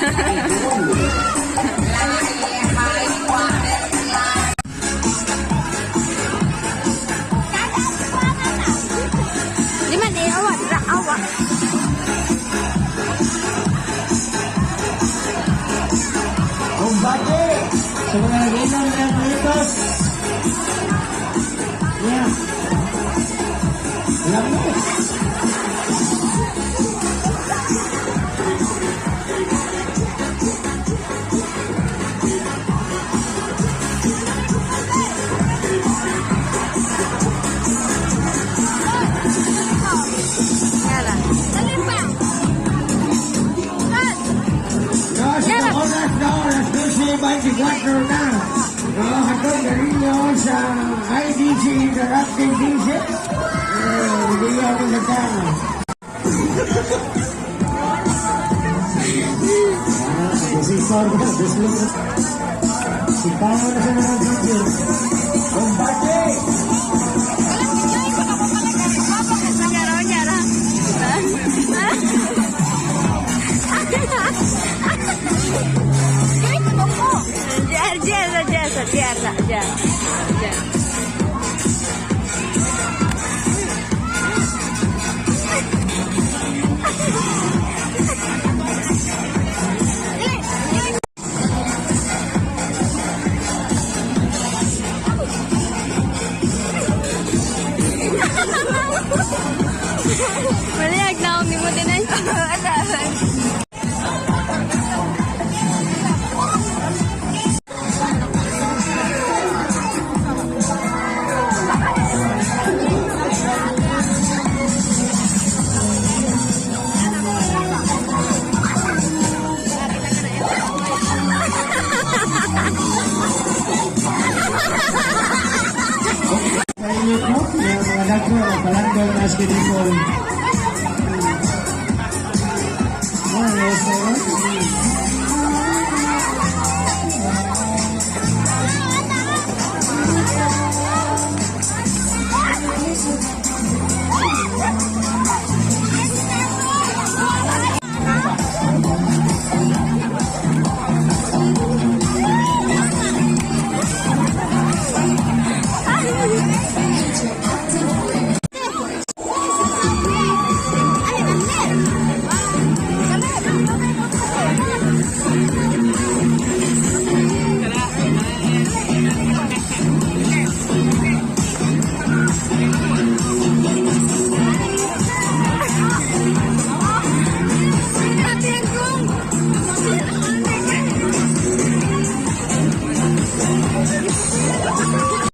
Di man eh, awa, dira, awa. Kumbate! Sa mga nag-inom ng litos. Yeah. Lamig. Yara. Dali pa. Cut. No, sa oras na oras 12:24 na. No, hatod na ninyo sa IDC Interactive DC. Eh, hindi yan ang nagkano. Ah, si Si Paolo na sa mga video. Kumbate! Yara, yara. Jar, jar, jar, jar, jar, jar. Malayag na akong mo din ay. Asahan. Sa inyo po, yung mga dagko, palandong na skidipol.